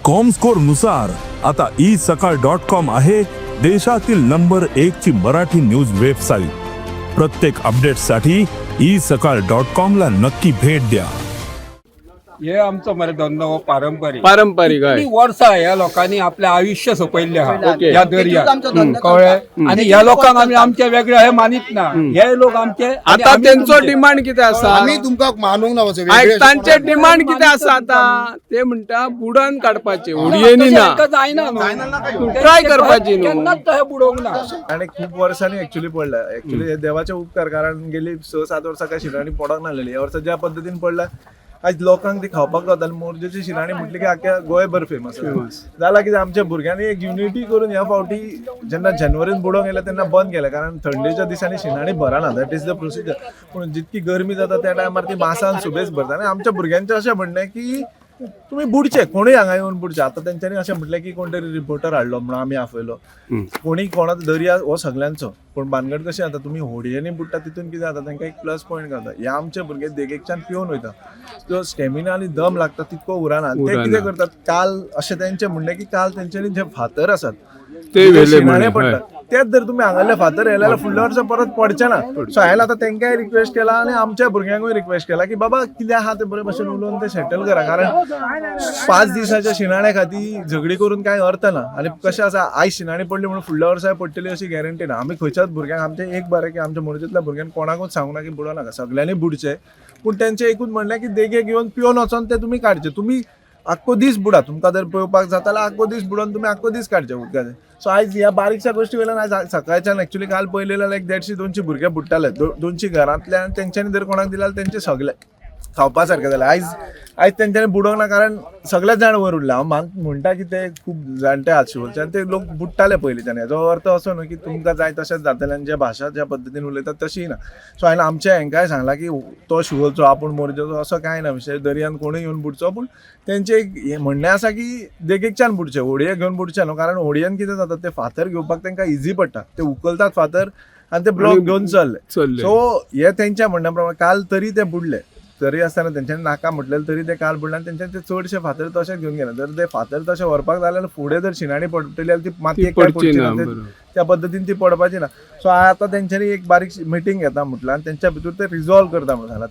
Comscore नुसार आता E सकाळ डॉट कॉम आहे देशातील नंबर एक ची मराठी न्यूज वेबसाईट. प्रत्येक अपडेटसाठी ई सकाळ डॉट कॉम ला नक्की भेट द्या. हे आमचो मरे धंदो हो पारंपरीक. पारंपरिक हय. कितलीं वर्सां ह्या लोकांनी आपलें आयुश्य सोंपयल्लें आहा ह्या दर्यार. तेतूंत आमचो धंदो कळ्ळें? आनी ह्या लोकांक आमी आमचे वेगळे हे मानीत ना. हे लोक आमचे आनी आता आमी तेंचो तुमचे. डिमांड कितें आसा? आमी तुमकां मानूंक ना. आयक, तांचे डिमांड कितें आसा आता? ते म्हणटा बुडान काडपाचे, होडयेनी तशें ना. तांकां जायना न्हू. ट्राय करपाची न्हू. केन्नाच तशें बुडोवंक ना. आणि खूप वर्षांनी ऍक्च्युली पडला. ऍक्च्युली हे देवाचे उपकार, कारण गेली 6-7 वर्सां काय शिराणी पडोंक नासलेली. ह्या वर्सा ज्या पद्दतीन पडला, आयज लोकांक ती खावपाक गावता आनी मोरजेची शिराणी म्हटली की आख्या गोंयभर फेमस जाला. कितें, आमच्या भुरग्यांनी एक युनिटी करून ह्या फावटी जेन्ना जानेवारीन बुडोवंक गेले तेन्ना बंद केलें, कारण थंडेच्या दिसांनी शिणाणी भरना. That is the procedure. पूण जितकी गरमी जाता त्या टायमार ती मासान सुबेज भरता. आनी आमच्या भुरग्यांचें अशें म्हणणें की तुमी बुडचे, कोणूय हांगा येवन बुडचे. आतां तेंच्यांनी अशें म्हटलें की कोण तरी रिपोर्टर हाडलो म्हणून आमी आपयलो. कोणी कोणाचो दर्या हो सगळ्यांचो, पूण भानगड कशी जाता, तुमी होडयेनी बुडटा तितून कितें जाता, तांकां एक प्लस पॉयंट गावता. हे आमचे भुरगे देगेकच्यान पिवन वयता, जो स्टेमिना आनी दम लागता तितको उरना. ते उरना. कितें करतात, काल अशें तेंचें म्हणणें की काल तेंच्यांनी जे फातर आसात ते व्हेले शिणाणे म्हणे. पडटात, तेच जर तुमी हांगासरले फातर व्हेले जाल्यार फुडल्या वर्सा परत पडचे ना. सो हांवें आतां तेंकांय रिक्वेस्ट केला आनी आमच्या भुरग्यांकूय रिक्वेस्ट केला की बाबा कितें आहा तें बरे भशेन उलोवन तें सेटल करा, कारण 5 दिसाच्या शिणाण्या खातीर झगडी करून कांय अर्थ ना. आनी कशें आसा, आयज शिणाणी पडली म्हणून फुडल्या वर्साय पडटली अशी गॅरंटी ना. आमी खंयच्याच भुरग्यांक, आमचें एक बरें की आमच्या मोरजेंतल्या भुरग्यांक कोणाकूच सांगूना की बुडो नाका, सगळ्यांनी बुडचें. पूण तेंचें एकूच म्हणलें की देगेक येवन पिवन वचोन ते तुमी काडचे. तुमी आख्खो दीस बुडा, तुमकां जर पळोवपाक जाता जाल्यार आख्खो दीस बुडोवन तुमी आख्खो दीस काडचे उदकाचे. सो आयज ह्या बारीकशा गोश्टी वयल्यान आयज सकाळच्यान एक्चुली काल पळयलें जाल्यार एक 150-200 भुरगे बुडटाले. 200 घरांतल्यान तेंच्यांनी जर कोणाक दिल्यार तेंचे सगळे खावपा सारकें जालें. आयज आयज तेंच्यांनी बुडोवंक ना, कारण सगळे जाण वयर उरले. हांव म्हणटा की ते खूब जाणटे आहात शिवोलचे आनी ते लोक बुडटाले पयलींच्यान. हेजो अर्थ असो न्हू की तुमकां जाय तशेंच जातलें आनी जे भाशा ज्या पद्दतीन उलयतात तशी ना. सो हांवें आमच्या हेंकांय सांगलां की तो शिवोलचो, आपूण मोरजेचो असो कांय ना विशय. दर्यान कोणूय येवन बुडचो, पूण तेंचें एक हें म्हणणें आसा की देगेकच्यान बुडचें, होडये घेवन बुडचें न्हू, कारण होडयेन कितें जाता, ते फातर घेवपाक तांकां इजी पडटा. ते उखलतात फातर आनी ते ब्लॉक घेवन चल्ले. चल्ले. सो हे तेंच्या म्हणण्या प्रमाणे काल तरी ते बुडले, तरी आसतना तेंच्यांनी नाका म्हटलें तरी ते काल बुडले आनी तेंच्यांनी ते चडशे फातर तशेच घेवन गेले. जर ते फातर तशे व्हरपाक जाय जाल्यार फुडें जर शिणाणी पडटली जाल्यार ती माती ती एकठांय पडची पडची ना. ना. त्या पद्दतीन ती पडपाची ना. सो आतां तेंच्यांनी एक बारीक मिटींग घेता म्हटलां आनी तेंच्या भितर ते रिजॉल्व करता म्हणून सांगलां.